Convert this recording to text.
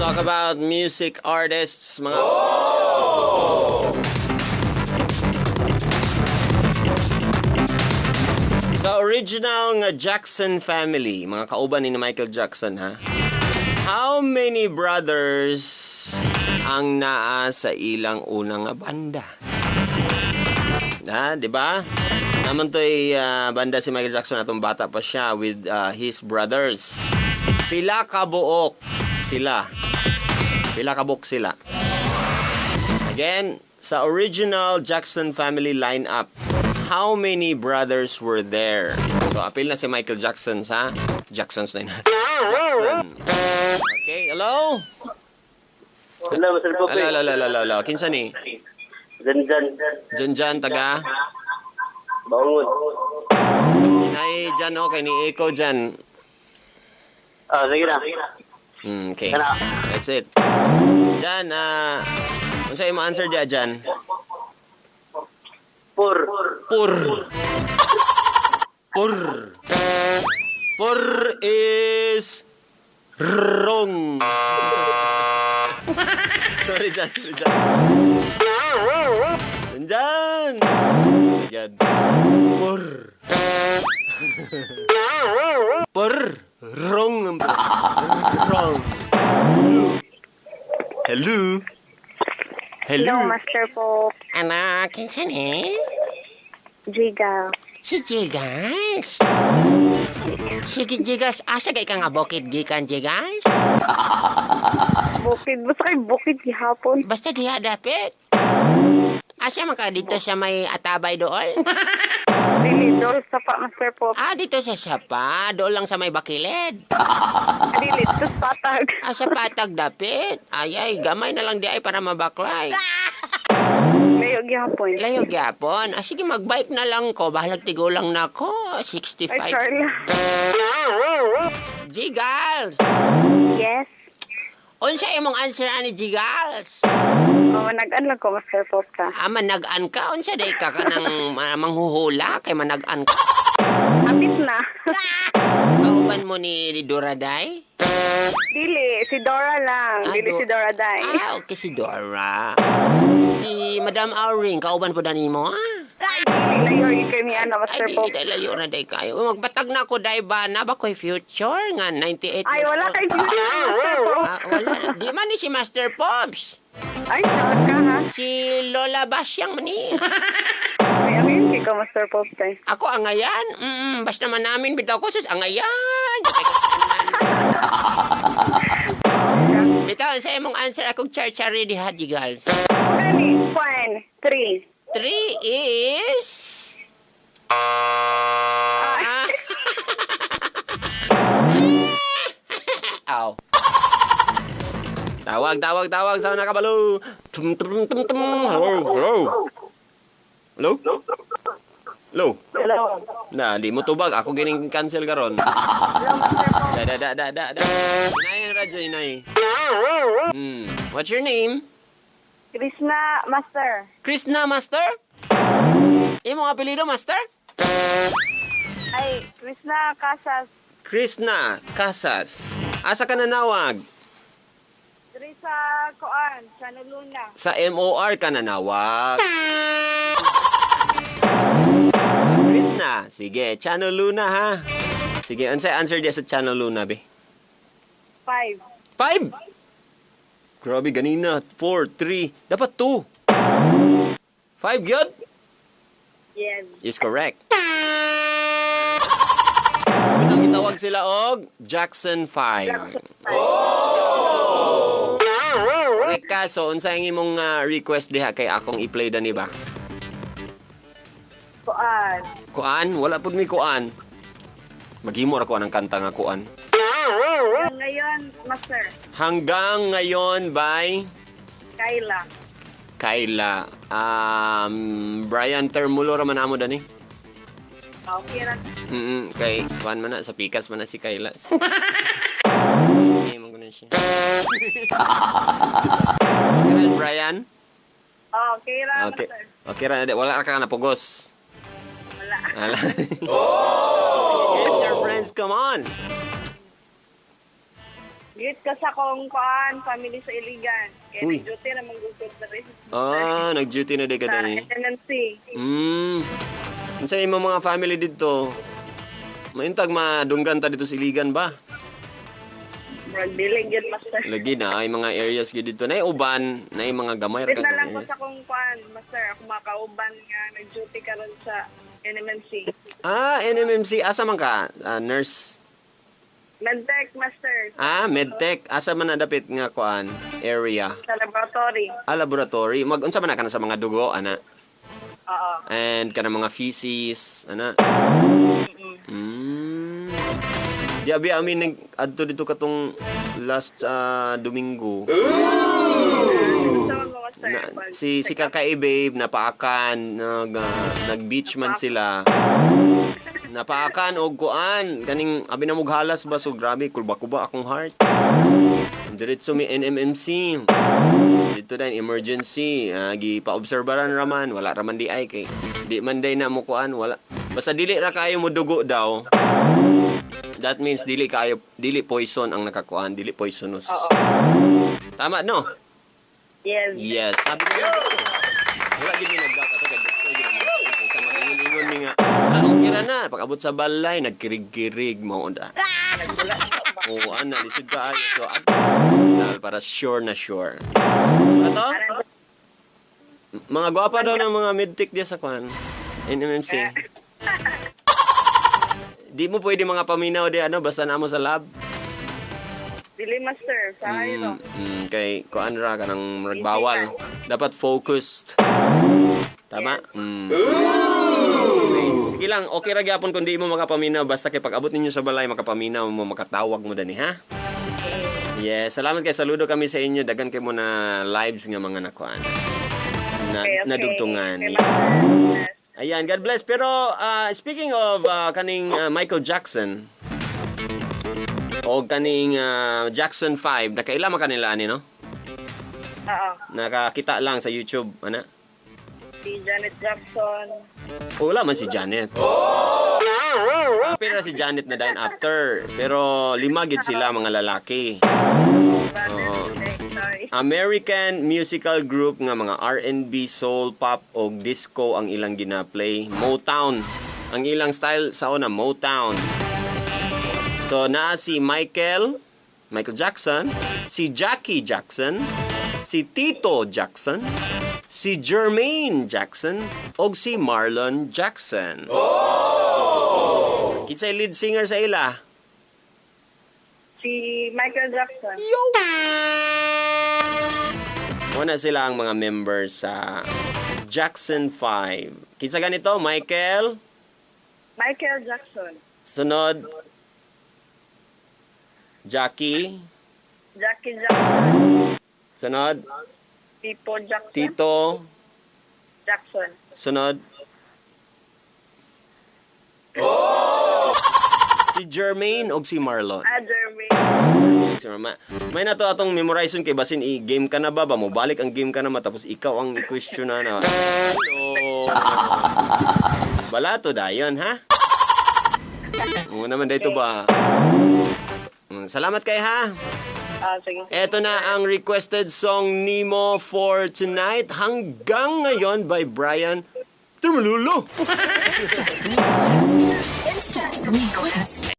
Talk about music artists, mga. Sa original nga Jackson family, mga kauban ni Michael Jackson, ha? How many brothers ang naa sa ilang unang nga banda? Ha, di ba? Naman to'y banda si Michael Jackson atong bata pa siya with his brothers. Pila ka buok sila. Pila ka buok sila. Again, sa original Jackson family lineup, how many brothers were there? So, apil na si Michael Jackson sa Jackson's na yun. Jackson. Okay, hello? Hello, Mr. Pope. Hello, hello, hello, hello, hello. Kinsa ni? Janjan. Jan taga? Bangon. Inay dyan, okay. Ni Eko dyan. Ah, sige na. Okay. Kana. That's it. Jan, unsa imo answer diya, Jan? Four. Pur. Pur. Pur is wrong. Sorry, Jan. Sorry, Jan. Jan! Oh my God. Pur. Pur. Wrong. Wrong. Hello. Hello. Hello. Hello, Master Pope. Anak, kinsa ni? Jiga. Si Jigas. Sige, Jigas. Asa kay ka nga bukid gikan, Jigas? Bukid. Basta kay bukid gihapon. Basta diha dapit. Asa man ka dito sa may atabay dool? Dili, dool sa pa, Master Pope. Ah, dito sa Sapa. Dool lang sa may bakilid. Dili, ito sa patag. Ah, sa patag dapit. Ay, ay, gamay na lang di ay para mabaklay. Layo gihapon. Layo gyapon. Ah, sige, magbike na lang ko. Bahalag tigulang na ko. Ay, 65. Carla. Jigals! Yes. Unsa imong answer ani, Jigals? Oh, nag-an lang ko, Master Pope ta. Ah, manag-an ka? Unsa day ka ka ng manghuhula kay manag-an ka? Apit na. Kauban mo ni Dora Day? Dili, si Dora lang. Ah, Dili si Dora Day. Ah, okay, si Dora. Si Madam Auring, kauban po dani mo, ah? Dili, layo yung kay ni Ana, Ay, Master dili, Pope. day, layo na day kayo. Uy, magbatag na ako, day ba? Na ba ko'y future nga, 98 Ay, years wala old. kay future, Master Pope. Ah, wala. Di man ni si Master Pops. Ay, shout ka, ha? Si Lola Basyang man ni. Ay, ano yun, ko, Master Pope, tay. Ako angayan. Basta man namin bitaw ko sus angayan. Kay ko saan man. Bitaw sa imong answer akong char-chari diha, Jigals. Gani, one, three. Three is. Ah, Ah. Aw. Tawag, tawag, tawag sa nakabalo. Tum, tum, tum, tum. Hello, hello. Hello? Hello? Hello. Na, di mo tubag. Ako gining cancel karon. Hello, Master Pope. Da, da, da, da, da, da. Inay ang radyo, inay. What's your name? Krishna, Master. Krishna, Master? Imong apelyido, Master? Ay, Krishna Casas. Krishna Casas. Asa ka nanawag? Diri sa Koan, sa Luna. Sa MOR ka nanawag. Krishna. Sige, Channel Luna ha. Sige, unsay answer diya sa Channel Luna, be? 5. 5! Grabe, ganina. 4, 3. Dapat 2. 5, gyud? Yes. Is correct. Bitang gitawag sila og Jackson 5. Oh! Correct ka. So, unsa ang imong request diha kay akong i-play dani ba? Koan. Kuan? Wala pud mi kuan. Maghimo ra ko ang kanta nga kuan. Ngayon, Master. Hanggang ngayon by Kayla. Kayla. Brian Termulo ra man amo dani. Okay ra. Kay kuan man na sa pikas man na si Kayla. Sige, mo na siya. Okay ra, Brian? Okay ra, Okay. Master. Okay ra na wala ra ka napugos. Wala. Wala. Oh! Get your friends, come on. Greet ka sa kong kuan, family sa Iligan. Kaya Uy. nag-duty na manggugod na rin. Ah, nag-duty na di ka Sa dani. NMC. Unsa imong mga family dito? Maintag madunggan ta dito sa Iligan ba? Murag dili gyud, master. Lagi na ay mga areas gyud dito. Nay uban, nay mga gamay ra Greet na kag lang ko areas. sa kong kuan, master. Ako makauban nga nag-duty karon sa NMMC. Ah, NMMC asa man ka? Ah, nurse. Medtech, master. Ah, medtech. Asa man na dapit nga kuan area? Sa laboratory. Ah, laboratory. Mag unsa man na kana sa mga dugo ana? Oo. And kana mga feces ana. Di abi amin nag adto dito katong last Domingo. Gusto mo, master. Na, si si Kakay Babe napaakan nag beach man sila. Napaakan og kuan kaning abi na mughalas ba, so grabe kulba-kuba akong heart. Diretso mi NMMC. Dito din emergency, gi paobserbaran raman, wala raman di ay kay di man day na mo kuan, wala. Basta dili ra kayo mo dugo daw. That means dili kayo, dili poison ang nakakuan, dili poisonous. Tama, no? Yes. Yes, sabi niya. Wala gid mi nag-doubt ato kay doktor gid mo. Kay sa mag-ingon-ingon mi nga, ah, okay ra na. Pag-abot sa balay, nagkirig-kirig mao da. Oo, ana, lisod kaayo. So, adto sa hospital para sure na sure. Ano to? Mga gwapa daw ng mga medtech diya sa kwan. NMMC. Di mo pwede mga paminaw di ano, basta na mo sa lab. Dili, master. Sa ayo. Kay kuan ra kanang murag bawal. Dapat focused. Tama? Okay, sige lang, okay ra gyapon kung di mo makapaminaw, basta kay pag-abot ninyo sa balay makapaminaw mo, makatawag mo dani, ha? Yes, salamat kay, saludo kami sa inyo. Dagan kay mo na lives nga mga nakuan. Na, nadugtungan. Okay, master. Yes. Ayan, God bless. Pero speaking of kaning Michael Jackson o kaning Jackson 5, nakaila man kanila ani, no? Oo. Nakakita lang sa YouTube, ana. Si Janet Jackson. O, wala man si Janet. Pero si Janet na dine after. Pero lima gid sila mga lalaki. Brother, eh, sorry. American musical group nga mga R&B, soul, pop o disco ang ilang gina-play. Motown. Ang ilang style sa una, Motown. So naa si Michael Jackson, si Jackie Jackson, si Tito Jackson, si Jermaine Jackson, og si Marlon Jackson. Oh! Kinsay lead singer sa ila? Si Michael Jackson. Yo! Muna sila ang mga members sa Jackson 5. Kinsa ganito? Michael, Michael Jackson. Sunod, Jackie, Jackie Jackson. Sunod, Tito Jackson. Tito, Jackson. Sunod. Si Jermaine og si Marlon. Ah, Jermaine. Jermaine og si Marlon. May na to atong memorization kay basin i-game ka na ba ba mo balik ang game ka na matapos ikaw ang i-question na na. Hello. Balato dayon, ha? Oo naman dito ba? Salamat kay, ha. Ah, sige. Ito na ang requested song nimo for tonight, "Hanggang Ngayon" by Brian Trumululo. Instant request. Instant request.